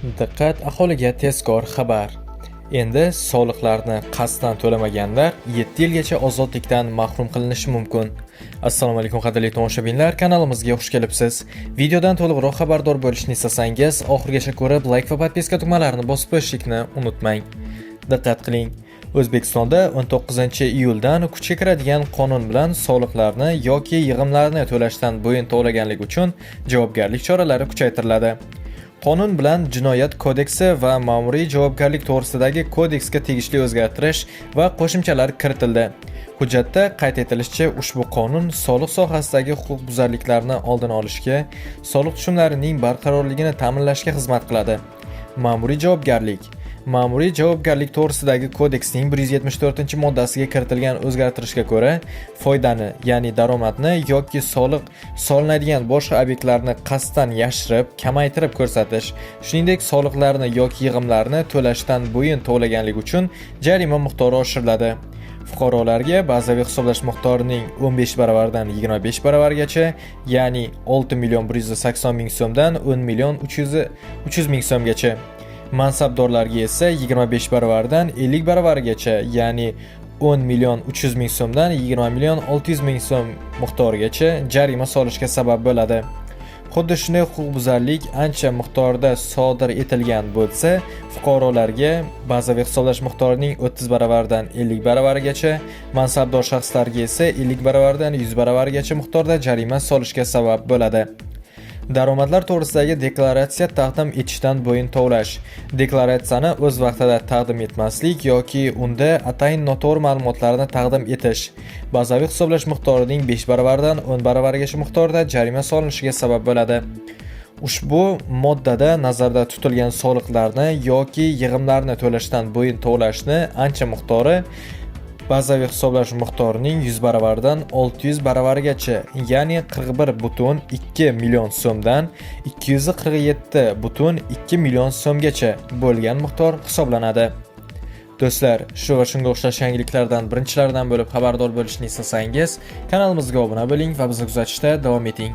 Diqqat, aholiga tezkor xabar! Endi soliqlarni qasddan to'lamaganlar 7 yilgacha ozodlikdan mahrum qilinishi mumkin. Assalomu alaykum, qadrli tomoshabinlar, kanalimizga xush kelibsiz. Videodan to'liqroq xabardor bo'lishni istasangiz, oxirigacha ko'rib, like va подписка tugmalarini bosib qo'yishlikni unutmang. Diqqat qiling! O'zbekistonda 19-iyuldan kuchga kiradigan qonun bilan soliqlarni yoki yig'imlarni to'lashdan bo'yin tovlaganlik uchun javobgarlik choralari kuchaytiriladi. Qonun bilan Jinoyat kodeksi va Ma'muriy javobgarlik to'g'risidagi kodeksga tegishli o'zgartirish va qo'shimchalar kiritildi. Hujjatda qayd etilishicha, ushbu qonun soliq sohasidagi huquqbuzarliklarni oldini olishga, soliq tushumlarining barqarorligini ta'minlashga xizmat qiladi. Ma'muriy javobgarlik. Ma'muriy javobgarlik to'g'risidagi kodeksning 174-moddasiga kiritilgan o'zgartirishga ko'ra, foydani, ya'ni daromadni yoki soliq solinadigan boshqa obyektlarni qasddan yashirib, kamaytirib ko'rsatish, shuningdek, soliqlarni yoki yig'imlarni to'lashdan bo'yin tovlaganlik uchun jarima miqdori oshiriladi. Fuqarolarga bazaviy hisoblash miqdorining 15 baravaridan 25 baravargacha, ya'ni 6 million 180 ming so'mdan 10 million 300 ming so'mgacha. Mansabdorlarga esa 25 baravaridan 50 baravarigacha, ya'ni 10 million 300 ming so'mdan 20 million 600 ming so'm miqdorigacha jarima solishga sabab bo'ladi. Xuddi shunday huquqbuzarlik ancha miqdorda sodir etilgan bo'lsa, fuqarolarga bazaviy hisoblash miqdorining 30 baravaridan 50 baravarigacha, mansabdor shaxslarga esa 50 baravaridan 100 baravarigacha miqdorda jarima solishga sabab bo'ladi. Daromadlar to'g'risidagi deklaratsiya taqdim etishdan bo'yin tovlash, deklaratsiyani o'z vaqtida taqdim etmaslik yoki unda atayin noto'g'ri ma'lumotlarni taqdim etish bazaviy hisoblash miqdorining 5 baravaridan 10 baravarigacha miqdorda jarima solinishiga sabab bo'ladi. Ushbu moddada nazarda tutilgan soliqlarni yoki yig'imlarni to'lashdan bo'yin tovlashni ancha miqdori bazaviy hisoblash miqdorining 100 baravaridan 600 baravarigacha, ya'ni 41,2 million so'mdan 247,2 million so'mgacha bo'lgan miqdor hisoblanadi. Do'stlar, shu va shunga o'xshash yangiliklardan birinchilardan bo'lib xabardor bo'lishni istasangiz, kanalimizga obuna bo'ling va bizni kuzatishda davom eting.